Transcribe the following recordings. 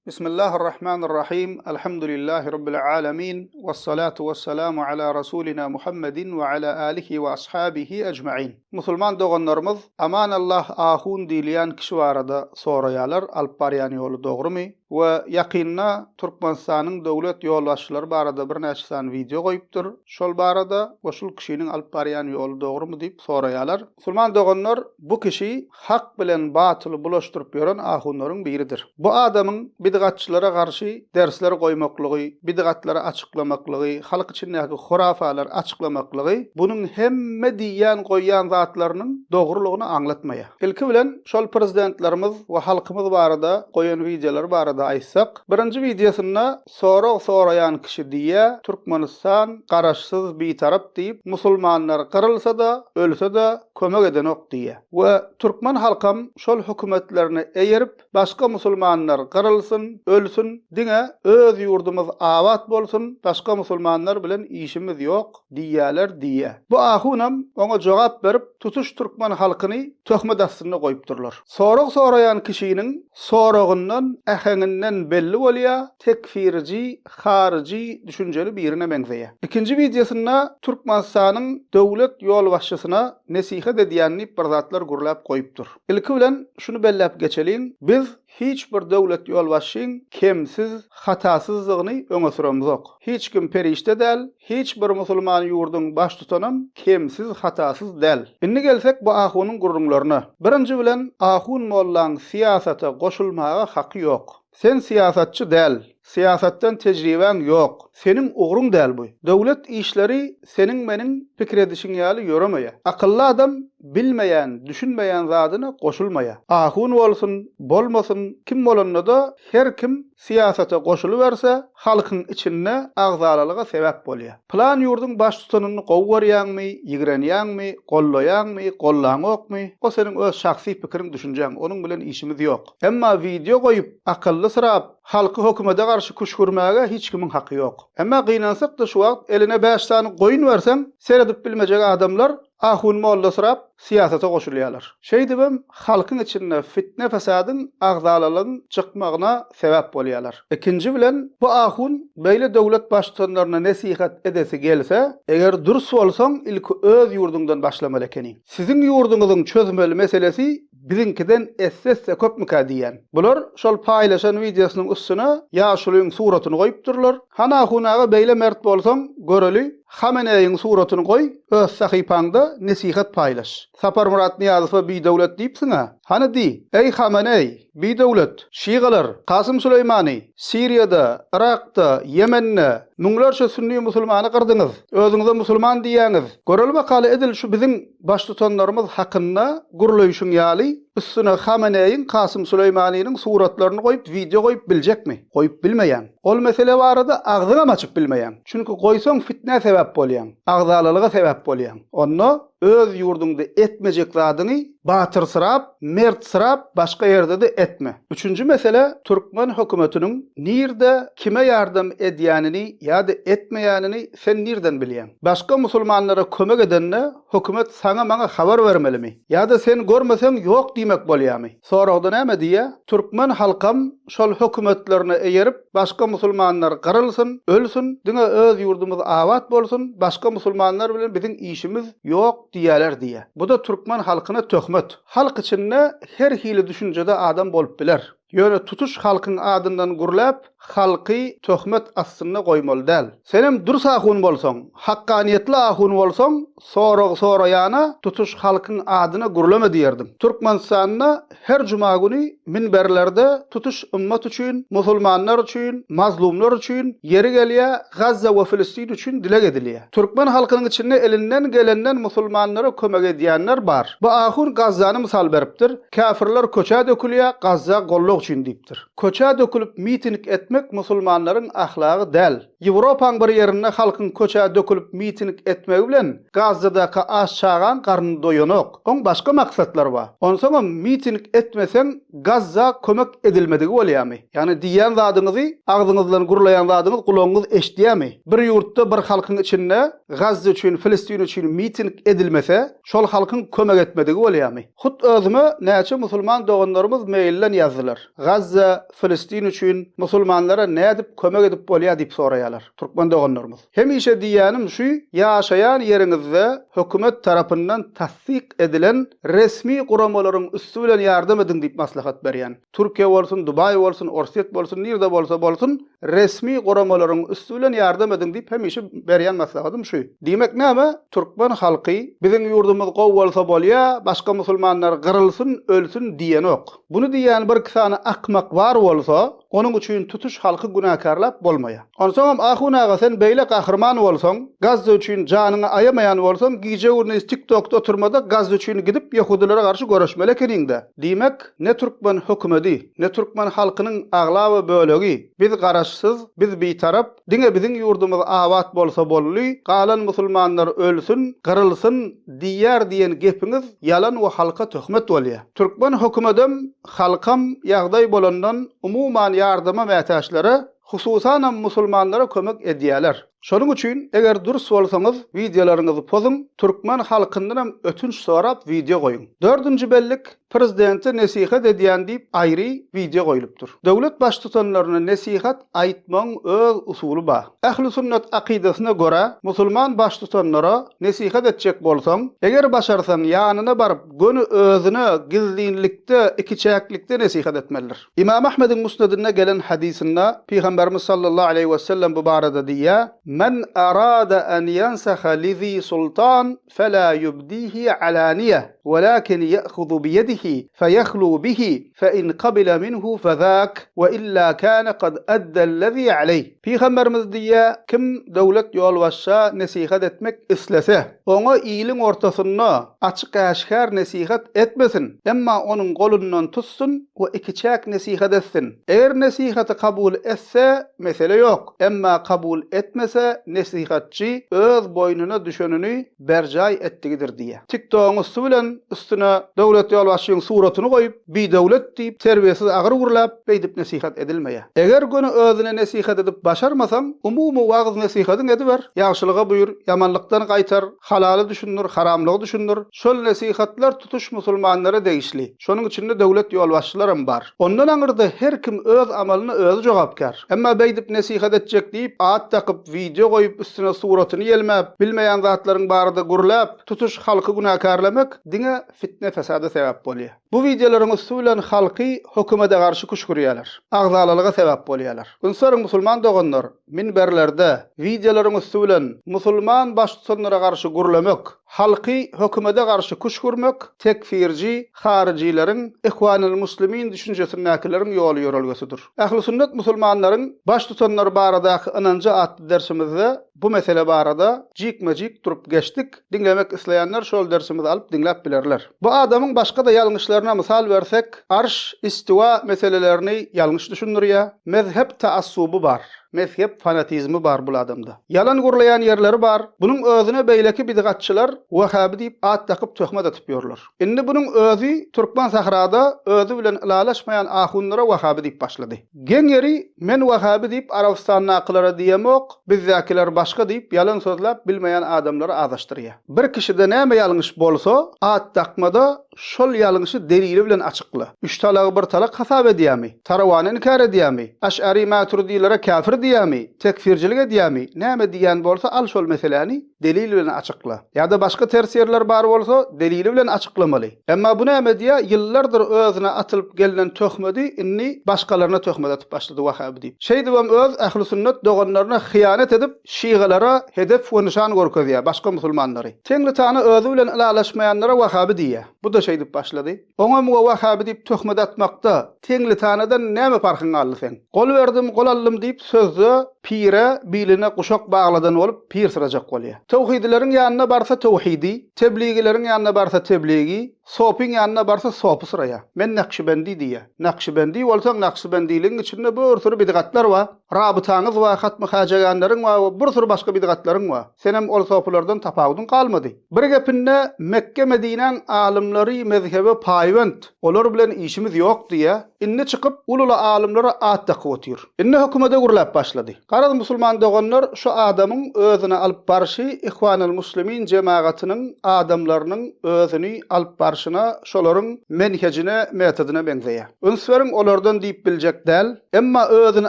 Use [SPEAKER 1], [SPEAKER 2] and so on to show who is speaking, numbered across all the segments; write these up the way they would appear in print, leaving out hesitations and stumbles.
[SPEAKER 1] Bismillahirrahmanirrahim. Elhamdülillahi Rabbil alemin. Vessalatu vesselamu ala Rasulina Muhammedin ve ala alihi ve ashabihi ecmain. Musulman doganlarymyz Aman Allah ahun diýilýän kişi barada soraýarlar, alyp barýan ýoly dogrumy? We ýakynda Türkmenistanyň döwlet ýolbaşçylary barada birnäçe sany wideo goýupdyr. Şol barada we şul kişiniň alyp barýan ýoly dogrumy diýip soraýarlar. Musulman doganlar bu kişi hak bilen batyly bulaşdyryp ýören ahunlaryň biridir. Bu adamyň bidgatçylara garşy dersler goýmaklygy, bidgatlary açyklamaklygy, halk içindäki hurafalary açyklamaklygy bunuň hemme diýýän goýýan zatlarynyň dogrulygyny aňlatmaýar. Ilki bilen şol prezidentlerimiz we halkymyz barada goýan wideolary barada aýtsak, birinji wideosynda sorag soraýan kişi diýýär, Türkmenistan garaşsyz bitarap diýip, musulmanlar gyrylsa-da, ölse-de kömek edenok diýýär. We türkmen halkam şol hökümetlerine eýerip, başga musulmanlar gyrylsyn, ölsün, diňe öz ýurdumyz abat bolsun, başga musulmanlar bilen işimiz ýok diýýäler diýýä. Bu ahunam oňa jogap berip, tutuş türkmen halkyny töhmet astynda goýupdyrlar. Sorag soraýan kişiniň soragyndan, äheňinden belli bolýa, tekfiriji, haryjy düşünjeli birine meňzeýä. Ikinji wideosynda Türkmenistanyň döwlet ýolbaşçysyna nesihat edýän diýip bir zatlar gürläp goýupdyr. Ilki bilen şuny belläp geçeliň, biz hiç bir döwlet ýolbaşçyň kemsiz, hatasyzdygyny öňe süremzok. Hiç kim perişde däl, hiç bir musulman ýurduň baştutanam kemsiz, hatasyz däl. Indi gelsek bu ahunyň gürrüňlerine. Birinji bilen ahun mollaň syýasata goşulmaga haky ýok. Sen syýasatçy däl, syýasatdan tejribäň ýok. Seniň ugruň däl bu. Döwlet işleri seniň meniň pikir edişiň ýaly ýöremeýär. Akylly adam bilmeýän, düşünmeýän zadyna goşulmaýar. Ahun bolsun, bolmasyn, kim bolanda-da her kim syýasata goşulyberse, halkyň içinde agzalalyga sebäp bolýar. Pylan ýurduň baştutanyny gowy görýäňmi, ýigrenýäňmi, gollaýaňmy, gollaňokmy, o seniň öz şahsy pikiriň, düşünjäň, onuň bilen işimiz ýok. Emma wideo goýup, akyllysyrap, halky hökümete garşy küşgürmäge hiç kimiň haky ýok. Emma gynansak-da şu wagt eline bäş sany goýun berseň, seredip bilmejek adamlar ahun mollasyrap syýasata goşulýarlar. Şeýdibem halkyň içinde fitne-fesadyň, agzalalygyň çykmagyna sebäp bolýarlar. Ikinji bilen bu ahun beýle döwlet baştutanlaryna nesihat edesi gelse, eger dürs bolsaň ilki öz ýurduňdan başlamaly ekeniň. Siziň ýurduňyzyň çözmeli meselesi biziňkiden esse-esse köpmükä diýýän. Bular şol paýlaşan wideosynyň üstüne ýaşulyň suratyny goýupdyrlar. Hany ahun aga beýle mert bolsaň göreli Hameneýiň suratyny goý öz sahypaňda nesihat paýlaş. Saparmyrat Nyýazowa bidöwlet diýipsiňä. Hany diý, eý Hameneý, bidöwlet, şigalar, Kasym Süleýmany, Siriýada, Yrakda, Ýemende müňlerçe sünni musulmany gyrdyňyz. Özüňize musulman diýýäňiz. Göreli bakaly edil şu biziň baştutanlarymyz hakynda gürleýşiň ýaly üstüne Hameneýiň Kasym Süleýmanynyň suratlaryny goýup wideo goýup biljekmi? Goýup bilmeýäň. Ol mesele barada agzyňam açyp bilmeýäň. Çünki goýsaň fitnä sebäp bolýaň, agzalalyga sebäp bolýaň. Onda öz ýurduňda etmejek zadyňy batyrsyrap, mertsyrap başga ýerde-de etme. Üçünji mesele türkmen hökümetiniň nirde kime ýardam edýänini ýa-da etmeýänini sen nirden bilýäň? Başga musulmanlara kömek edende hökümet saňa maňa habar bermelimi? Ýa-da sen görmeseň ýok diýmek bolýamy? Soragda näme diýýä? Türkmen halkam şol hökümetlerine eýerip başga musulmanlar gyrylsyn, ölsün, diňe öz ýurdumyz abat bolsun, başga musulmanlar bilen biziň işimiz ýok diýýäler diýýä. Bu-da türkmen halkyna töhmet. Halk içinde her hili düşünjede adam bolup biler. Ýöne tutuş halkyň adyndan gürläp, halky töhmet astynda goýmaly däl. Senem dürs ahun bolsaň, hakganiýetli ahun bolsaň, sorag soraýana tutuş halkyň adyna gürleme diýerdiň. Türkmenistanda her juma güni minberlerde tutuş ymmat üçin, musulmanlar üçin, mazlumlar üçin, ýeri gelýä Gazza we Filistin üçin dileg edilýä. Türkmen halkynyň içinde elinden gelenden musulmanlara kömek edýänler bar. Bu ahun Gazzany mysal beripdir. Käfirler köçä dökülýä Gazza gollag üçin diýipdir. Köçä dökülip miting etmek. etmek musulmanlaryň ahlagy däl. Ýewropaň bir ýerinde halkyň köçä dökülip miting etmegi bilen Gazzadaky aç çagaň garny doýanok. Oň başga maksatlary bar. Onsoňam miting etmeseň Gazza kömek edilmedigi bolýamy? Ýagny diýýän zadyňyzy agzyňyzdan gürleýän zadyňyz gulagyňyz eşidýämi? Bir ýurtda bir halkyň içinde Gazza üçin Filistin üçin miting edilmese şol halkyň kömek etmedigi bolýamy? Hut özüme näçe musulman doganlarymyz mailden ýazdylar. Gazza, Filistin üçin musulmanlara nädip kömek edip bolýar diýip soraýarlar. Türkmen doganlarymyz. Hemişe diýýänim şu ýaşaýan ýeriňizde hökümet tarapyndan tassyk edilen resmi guramalaryň üsti bilen ýardam ediň diýip maslahat berýän. Türkiýe bolsun, Dubaý bolsun, Orsýet bolsun, nirde bolsa bolsun resmi guramalaryň üsti bilen ýardam ediň diýip hemişe berýän maslahatym şu. Diýmek näme? Türkmen halky biziň ýurdumyz gowy bolsa bolýa, başga musulmanlar gyrylsyn, ölsün diýenok. Buny diýýän birki sany akmak bar bolsa, onuň üçin tutuş halky günäkärläp bolmaýa. Onsoňam Ahun aga sen beýle gahryman bolsaň, Gazza üçin janyňy aýamaýan bolsaň, gije-gündiz TikTokda oturmada Gazza üçin gidip ýehudylara garşy göreşmeli ekeniňdä. Diýmek, ne türkmen hökümedi, ne türkmen halkynyň aglaba bölegi biz garaşsyz, biz bitarap, diňe biziň ýurdumyz abat bolsa boldy, galan musulmanlar ölsün, gyrylsyn diýýär diýen gepiňiz ýalan we halka töhmet bolýar. Türkmen hökümedem, halkam ýagdaý bolandan umuman ýardama mätäçlere, hususanam musulmanlara kömek edýäler. Şonuň üçin eger dürs bolsaňyz wideolaryňyzy pozuň, türkmen halkyndanam ötünç sorap wideo goýuň. Dördünji bellik, prezidente nesihat edýän diýip aýry wideo goýlupdyr. Döwlet baştutanlaryna nesihat aýtmagyň öz usuly bar. Ähli sünnet akydasyna görä musulman baştutanlara nesihat etjek bolsaň, eger başarsaň ýanyna baryp göni özüne gizlinlikde ikiçäklikde nesihat etmelidir. Ymam Ahmediň Musnedinde gelen hadysynda Pygamberimiz sallallahu aleýhi wesellem bu barada diýýär, Men arada an ýansaha lizi sultan fela ýubdihi alaniýe, welakin ýehuzu biýedihi feýehlu bihi, fe in kabila minhu fezak, we illa kane kad addellezi aleýh. Pygamberimiz diýýär, Kim döwlet ýolbaşça nesihat etmek islese, Oňa iliň ortasynda açyk-äşgär nesihat etmesin, emma onuň golundan tutsun we ikiçäk nesihat etsin. Eger nesihaty kabul etse, mesele ýok, emma kabul etmese, nesihatçy öz boýnuna düşenini berjaý etdigidir diýýär. TikTogyň üsti bilen üstüne döwlet ýolbaşçyň suratyny goýup, bidöwlet diýip, terbiýesiz agyr gürläp, beýdip nesihat edilmeýär. Eger göni özüne nesihat edip başarmasaň, umumy wagyz-nesihatyňy ediber, ýagşylyga buýur, ýamanlykdan gaýtar, halaly düşündir, haramlygy düşündir. Şol nesihatlar tutuş musulmanlara degişli. Şonuň içinde döwlet ýolbaşçylaram bar. Ondan aňyrda her kim öz amalyna özi jogapkär. Emma beýdip nesihat etjek diýip, at dakyp, wideo goýup, üstüne suratyny ýelmäp, bilmeýän zatlaryň barada gürläp, tutuş halky günäkärlemek diňe fitne-fesada sebäp bolýar. Bu wideolaryň üsti bilen halky hökümede garşy küşgürýärler. Agzalalyga sebäp bolýarlar. Üns beriň musulman doganlar, minberlerde, wideolaryň üsti bilen musulman baştutanlara garşy gürlemek, halky hökümede garşy küşgürmek tekfirji, haryjileriň, ihwanul muslimin düşünjesindäkileriň ýoly-ýörelgesidir. Ähli-sünnet musulmanlaryň baştutanlary baradaky ynanjy atly dersimizde bu mesele barada jikme-jik durup geçdik. Diňlemek isleýänler şol dersimizi alyp diňläp bilerler. Bu adamyň başga-da ýalňyşlaryna mysal bersek, arş, istiwa meselelerini ýalňyş düşündirýär, mezhep taassuby bar, mezhep fanatizmi bar bul adamda. Ýalan gürleýän ýerleri bar, bunuň özüne beýleki bidgatçylar wahhaby diýip at dakyp töhmet atyp ýörler. Indi bunuň özi türkmen sahrada özi bilen ylalaşmaýan ahunlara wahhaby diýip başlady. Geň ýeri, men wahhaby diýip Arabystandakylara diýemok, bizdäkiler başga diýip ýalan sözläp bilmeýän adamlary azaşdyrýa. Bir kişide näme ýalňyş bolsa, at dakmada şol ýalňyşy delili bilen açykla. Üç talagy bir talak hasap edýämi? Tarawany inkär edýämi? Aş'ari Maturidilere käfir diýýämi? Tekfirçilik edýämi? Näme diýýän bolsa al şol meseläni delil bilen açykla. Ýa-da başga ters ýerler bar bolsa, delili bilen açyklamaly. Emma bu näme edýär, ýyllardyr özüne atylyp gelnen töhmedi indi başgalaryna töhmet atyp başlady wahhaby diýip. Şeýdibem öz ähli-sünnet doganlaryna hyýanat edip, şigalara hedef we nyşan görkezýär, başga musulmanlary. Teňli-tana özi bilen ylalaşmaýanlara wahhaby diýýär. Bu-da şeýdip başlady. Oňa muňa wahhaby diýip töhmet atmakda Teňlitanadan näme parhyň galdy seň? Gol berdim, gol aldym diýip sözde pire biline guşak bagladan bolup pir syrajak bolýa. Töwhidileriň ýanyna barsa töwhidi, tebligileriň ýanyna barsa tebligi, Sopyň ýanyna barsa sopy syraýar. Men nakşibendi diýýär. Nakşibendi bolsaň nakşibendiligiň içinde bir süri bidgatlar bar. Rabytaňyz bar, hatmy hajaganlaryň bar we bir süri başga bidgatlaryň bar. Senem ol sopylardan tapawudyň galmady. Bir gepinde Mekge-Medinäň alymlary mezhebe paýbent, olar bilen işimiz ýok diýýär. Indi çykyp ululy alymlara at dakyp otyr. Indi hökümede gürläp başlady. Garaz musulman doganlar şu adamyň özüni alyp barşy Ihwanul Muslimin jemagatynyň adamlarynyň özüni alyp barşyna şolaryň menhejine metodyna meňzeýär. Üns beriň olardan diýip biljek däl, emma özüni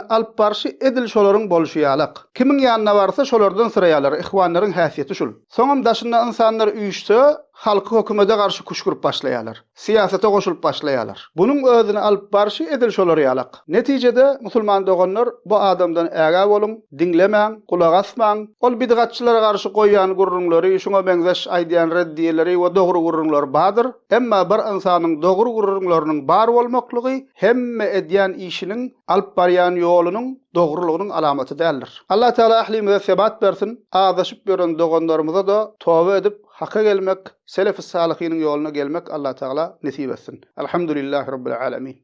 [SPEAKER 1] alyp barşy edil şolaryň bolşy ýalak. Kimiň ýanyna barsa şolardan syraýarlar ihwanlaryň häsiýeti şul. Soňam daşynda ynsanlar üýşse halky hökümede garşy küşgürip başlaýarlar. Syýasata goşulyp başlaýarlar. Bunuň özüni alyp barşy edil şolar ýalak. Netijede, musulman doganlar, bu adamdan ägä boluň, diňlemäň, gulak asmaň. Ol bidgatçylara garşy goýýan gürrüňleri, şuňa meňzeş aýdýan reddiýeleri we dogry gürrüňleri bardyr. Emma bir ynsanyň dogry gürrüňleriniň bar bolmaklygy hemme edýän işiniň, alyp barýan ýolunyň dogrulygynyň alamaty däldir. Allah Teala ählimize sebat bersin, azaşyp ýören doganlarymyza-da toba edip, Haka gelmek, Selef-i Salyhynyň ýoluna gelmek Allah Tagala nesip etsin. Elhamdülillahi Rabbil Alemin.